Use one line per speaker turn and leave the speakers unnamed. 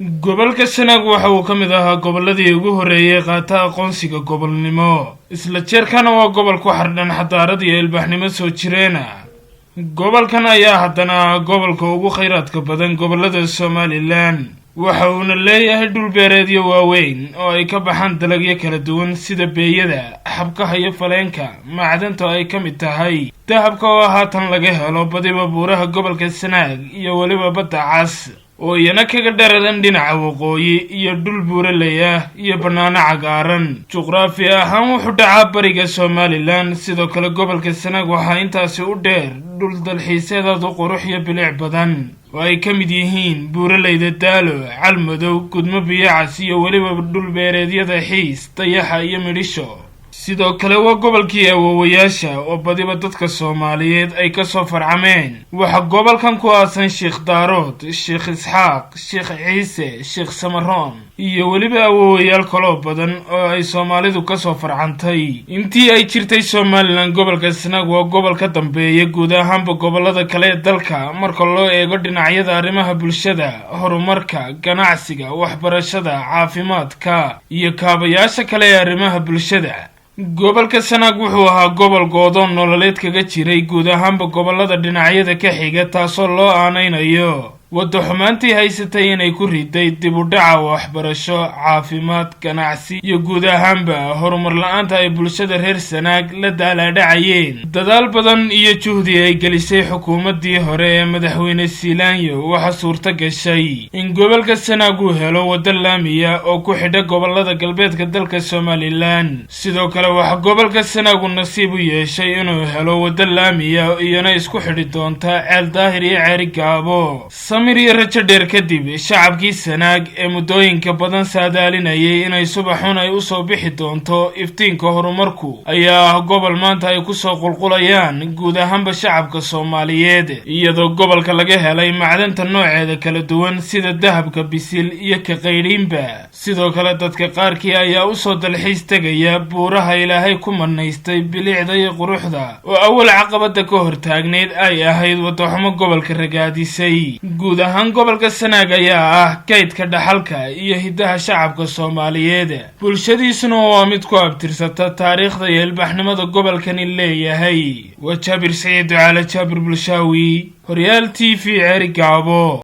Gobolka Sanaag waxa uu ka mid ahaa gobolladii ugu horreeyey qaata aqoonsiga gobolnimo, isla jeerkana waa gobol ku xardhan xadaarad iyo ilbaxnimo soo jireena. Gobolkan ayaa haddana ah gobolka ugu khayraadka badan gobollada Somaliland. Waxa uuna leeyahay dhul beereedyo waaweyn oo ay ka baxaan dalagyo kala duwan sida beeyada, xabkaha iyo faleenka, macdanta oo ay ka mid tahay dahabka oo haatan laga helo badiba buuraha gobolka Sanaag, iyo weliba Badda Cas oo iyana kaga dharadan dhinaca waqooyi, iyo dhul buuraley ah iyo bannaano cagaaran. Juqraafi ahaan wuxuu dhacaa bariga Somaliland. Sidoo kale gobolka Sanaag waxaa intaasi u dheer dhul dalxiiseedaad u qurux iyo bilic badan oo ay ka mid yihiin buuraleyda Daalo, Calmadow, Gudmo, Biyacas iyo weliba dhul beereedyada Xiis, Dayaxa iyo Midhisho. Sidoo kale waa gobolkii awoowayaasha oo badiba dadka Soomaaliyeed ay kasoo farcameen. Waxaa gobolkan ku aasan Sheikh Daarood, Sheikh Isxaaq, Sheikh Ciise, Sheikh Samaroon iyo weliba awoowayaal kaloo badan oo ay Soomaalidu kasoo farcantay intii ay jirtay Somaliland. Gobolka Sanaag waa gobol ka dambeeya guud ahaanba gobolada kale ee dalka marka loo eego dhinacyada arrimaha bulshada, horumarka, ganacsiga, waxbarashada, caafimaadka iyo kaabayaasha kale ee arrimaha bulshada. Gobolka Sanaag wuxuu ahaa gobol goodoon nololeed kaga jiray guud ahaanba gobolada dhinacyada ka xiga, taasoo loo aanaynayo waddo xumaantii haysatay inay ku riday dib u dhaca waxbarasho, caafimaad, ganacsi iyo guud ahaanba horumar la-aanta ay bulshada reer Sanaag la daalaadhacayeen. Dadaal badan iyo juhdi ay gelisay xukuumaddii hore ee madaxweyne Siilaanyo, waxaa suurto gashay in gobolka Sanaag uu helo waddo laamiya oo ku xidha gobolada galbeedka dalka Somaliland. Sidoo kale waxaa gobolka Sanaag uu nasiib u yeeshay inuu helo waddo laamiya iyana isku xidhi doonta Ceel Daahir iyo Ceeri Gaabo. Samir iyo rajo dheer kadib, shacabkii Sanaag ee muddooyinka badan saadaalinayay inay subaxun ay usoo bixi doonto iftiinka horumarku ayaa ah gobol maanta ay kusoo qulqulayaan guud ahaanba shacabka Soomaaliyeed, iyadoo gobolka laga helay macdanta nooceeda kala duwan sida dahabka bisil iyo ka qaydhiinba. Sidoo kale dadka qaarkii ayaa usoo dalxiis tegaya buuraha Ilaahay ku manaystay bilicda iyo quruxda, oo awal caqabada ka hortaagnayd ay ahayd wadaxumo gobolka ragaadisay. Guud ahaan gobolka Sanaag ayaa ah kaydka dhaxalka iyo hiddaha shacabka Soomaaliyeed, bulshadiisuna waa mid ku abtirsata taariikhda iyo ilbaxnimada gobolkani leeyahay. Waa Jaabir Saciid Ducaale, Jaabir Bulshaawi, Horyaal TV, Ceeri Gaabo.